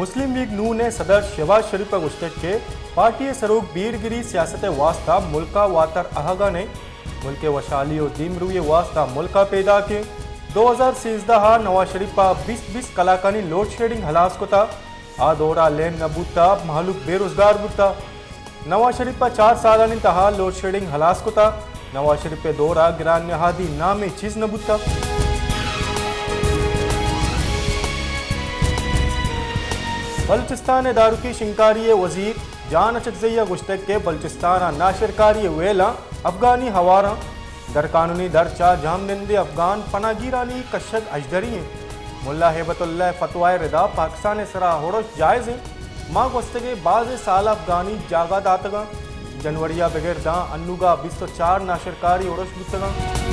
مسلم لیگ نون ءِ صدر شہباز شریف ءَ گوشتگ کہ پارٹی ءِ سروک بیرگری سیاست ءِ واستہ ملک ءَ واتر اہگ ءَ نہ انت، ملک ءِ وشحالی ءُ دیمروئی ءِ واستہ ملک ءَ پیداک انت۔ دو ہزار سیزدہ ءَ نواز شریف ءَ بیست بیست کلاکانی لوڈ شیڈنگ ہلاس کتگ، آ دور ءَ لین نہ بوتگ، مہلوک بے روزگار بوتگ۔ نواز شریف ءَ چار سالانی تہا لوڈ شیڈنگ ہلاس کتگ۔ نواز شریف ءِ دور ءَ گران نہادی نامیں چیز نہ بوتگ۔ بلوچستان ءِ دارکی شنگکاری ءِ وزیر جان اچکزئی ءَ گوشتگ کہ بلوچستان ءَ ناشرکاری ءِ ویلاں افغانی ہوار انت۔ غیرقانونی درچ ءَ جہمنندیں افغان پناہ گیرانی کشگ اژدری انت۔ ملا ہیبت اللہ ءِ فتوی ءِ ردا پاکستان ءِ سرا اڑش جائز انت۔ ما گوستگیں بازیں سال ءَ افغانی جاگہ داتگ انت۔ جنوری ءَ بگر داں انوگا بیست ءُ چار ناشرکاری اڑش بوتگ انت۔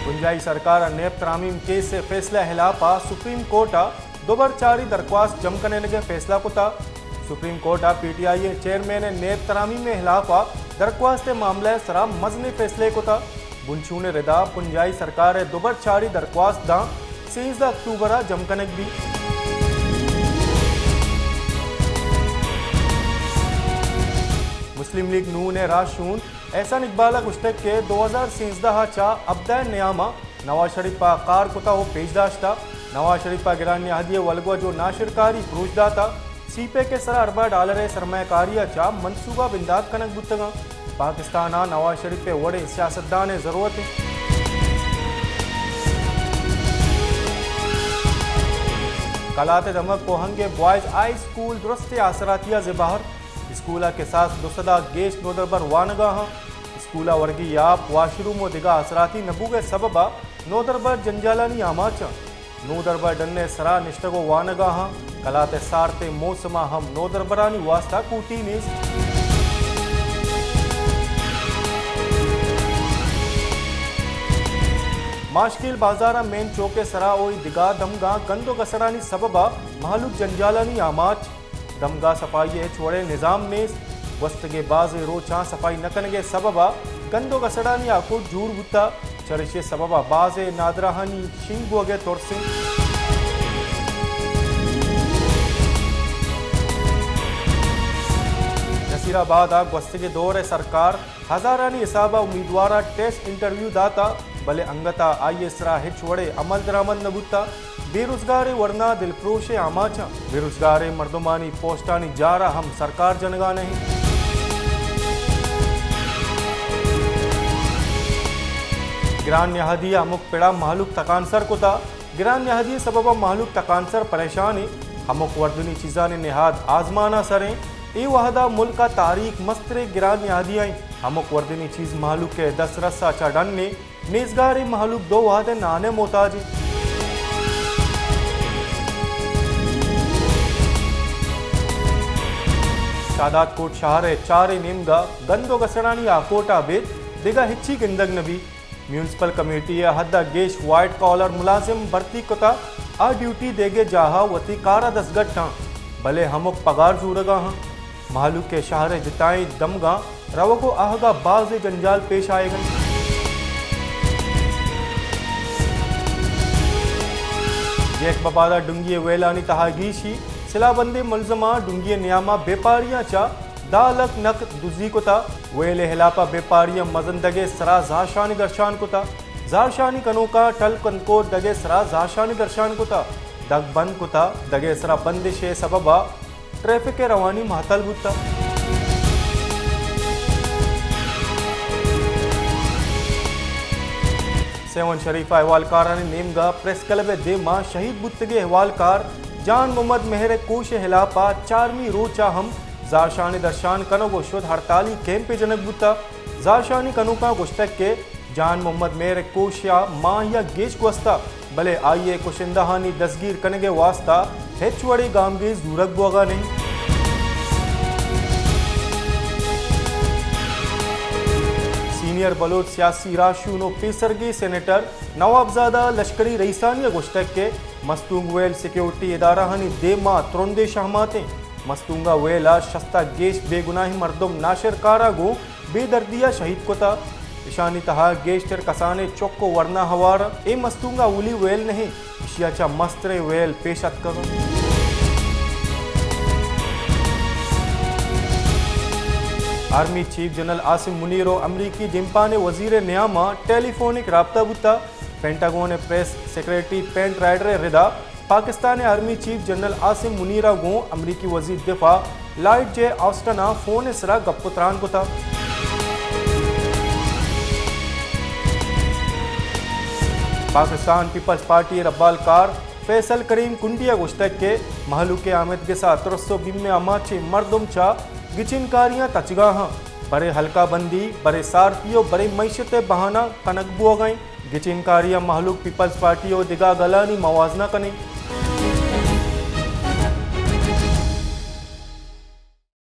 بنجاہی سرکار ءِ نیب ترامیم کیس ءِ فیصلہ ءِ ہلاپ ءَ سپریم کورٹ ءَ دوبر چاری درخواست جم کنگ ءِ فیصلہ کتگ۔ سپریم کورٹ ءَ پی ٹی آئی ءِ چیئرمین ءِ نیب ترامیم ءِ ہلاپ ءَ درخواست ءِ معاملہ ءِ سرا مزنیں فیصلے کتگ۔ بنچون ءِ ردا بنجاہی سرکار ءِ دوبر چاری درخواست داں سیزدہ اکتوبر ءَ جم کنگ بیت۔ مسلم لیگ نون ءِ راہشون احسان اقبال ءَ گوشتگ کہ دو ہزار سیزدہ ءَ چہ ہبدہ ءِ نیام ءَ نواز شریف ءَ کار کتگ ءُ پیش داشتگ۔ نواز شریف ءَ گران نہادی ءِ ولگوج ءُ ناشرکاری پروش داتگ۔ سی پیک ءِ سرا ارباں ڈالر ءِ سرمایہ کاری ءَ چہ منصوبہ بندات کنگ بوتگ انت۔ پاکستان ءَ نواز شریف ءِ وڑیں سیاستدان ءِ ضرورت انت۔ کلات ءِ دمگ کوہنگ ءِ بوائز ہائی اسکول درستیں آسراتی ءَ زبہر۔ اسکول ءَ کساس دو سد ءَ گیش نودربر وانگ ءَ انت۔ اسکول ءَ ورگی آپ، واش روم ءُ دگہ آسراتی نہ بوگ ءِ سبب ءَ نودربر جنجالانی آماچ انت۔ نودربر ڈن ءِ سرا نشتگ ءُ وانگ ءَ انت۔ کلات ءِ سارتیں موسم ءَ ہم نودربرانی واستہ کوٹی نیست۔ ماشکیل بازار ءِ مین چوک ءِ سرا ءُ دگہ دمگاں گند ءُ گسڑانی سبب ءَ مہلوک جنجالانی آماچ۔ دمگاہ صفائی ءِ ہچ وڑیں نظام نیست۔ گوستگیں بازیں روچاں صفائی نہ کنگ ءِ سبب ءَ گند ءُ گسڑانی آکوٹ جوڑ بوتگ۔ چریشی ءِ سبب ءَ بازیں نادراہانی شنگ بوگ ءِ ترس انت۔ نصیر آباد ءَ گوستگیں دور ءِ سرکار ہزارانی حساب ءَ امیدوار ءَ ٹیسٹ انٹرویو داتگ، بلے انگت ءَ آئی ءِ سرا ہچ وڑیں عمل درآمد نہ بوتگ۔ بے روزگاریں ورنا دلپروش ءِ آماچ انت۔ بے روزگاریں مردمانی پوسٹانی جار ءَ ہم سرکار جنگ ءَ نہ انت۔ گران نہادی ءِ ہمک پڑ ءَ مہلوک تکانسر کتگ۔ گران نہادی ءِ سبب ءَ مہلوک تکانسر پریشان انت۔ ہمک وردنی چیزانی نہاد آزمان ءَ سر انت۔ اے وہد ءَ ملک ءِ تاریخ ءِ مستریں گران نہادی ءَ انت۔ ہمک وردنی چیز مہلوک ءِ دسترس ءَ چہ ڈن انت۔ نیزگاریں مہلوک دو وہد ءِ نان ءِ محتاج انت۔ شہداد کوٹ شہر ءِ چاریں نیمگ ءَ گند ءُ گسڑانی آکوٹ ءَ ابید دگہ ہچی گندگ نہ بیت۔ میونسپل کمیٹی ءِ حد ءَ گیش وائٹ کالر ملازم بھرتی کتگ، آ ڈیوٹی دیگ ءِ جاہ ءَ وتی کار ءَ دزگٹ انت، بلے ہمک پگار زورگ ءَ انت۔ مہلوک ءِ شہر ءِ جتائیں دمگاں روگ ءُ آہگ ءَ بازیں جنجال پیش آیگ ءَ انت۔ یک بباد ءَ ڈنگی ءِ ویلانی تہا گیشی، سلاہ بندیں ملزماں ڈنگی ءِ نیام ءَ بیپاریاں چہ دہ لکھ نقد دزی کتگ۔ ویل ءِ ہلاپ ءَ بیپاریاں مزن دگ ءِ سرا زہرشانی درشان کتگ۔ زہرشانی کنوکاں ٹل کنکوٹ دگ ءِ سرا زہرشانی درشان کتگ۔ دگ بند کتگ۔ دگ ءِ سرا بندش ءِ سبب ءَ ٹریفک ءِ روانی مہتل بوتگ۔ سیون شریف ءِ احوالکارانی نیمگ ءَ پریس کلب ءِ دیم ءَ شہید بوتگیں احوالکار جان محمد مہر ءِ کوش ءِ ہلاپ ءَ چارمی روچ ءَ ہم زہرشانی درشان کنگ ءُ شد ہڑتالی کیمپے جنگ بوتگ۔ زہرشانی کنوکاں گوشتگ کہ جان محمد مہر ءِ کوش ءَ ماہ یک گیش گوستگ، بلے آئی ءِ کشندہانی دزگیر کنگ ءِ واستہ ہچ وڑیں گامگیج زورگ بوگ ءَ نہ انت۔ سینئر بلوچ سیاسی راہشون ءُ پیسرگیں سینیٹر نوابزادہ لشکری رئیسانی ءَ گوشتگ کہ مستونگ ویل سیکیورٹی ادارہانی دیم ءَ ترندیں شہمات انت۔ مستونگ ءِ ویل ءَ شست ءَ گیش بے گناہیں مردم ناشرکار ءَ گوں بے دردی ءَ شہید کتگ۔ اشانی تہا گیشتر کسانیں چک و ورنا ہوار انت۔ اے مستونگ ء اولی ویل نہ انت، اشی ء چہ مستریں ویل پیش اتکگ انت۔ آرمی چیف جنرل عاصم منیر و امریکی جمپان وزیر نیام ء ٹیلی فونک رابطہ بوتگ۔ پینٹاگون ء پریس سیکرٹری پینٹ رائڈر ء ردا پاکستان ء آرمی چیف جنرل عاصم منیر ء گوں امریکی وزیر دفاع لائیڈ جے آسٹن ء فون ء سرا گپ و تران کتگ۔ پاکستان پیپلز پارٹی ء ربال کار فیصل کریم کنڈی ء گوشتگ کہ مہلوک ء آمدگس ء ترس و بیم ء اماچیں مردم چہ گچینکاریاں تچگا ہاں، برے حلقہ بندی، برے سارتی و برے معیشت ء بہانہ کنگ بوگ ء انت۔ گچینکاری ء مہلوک پیپلز پارٹی و دگہ گلانی موازنہ کنیں۔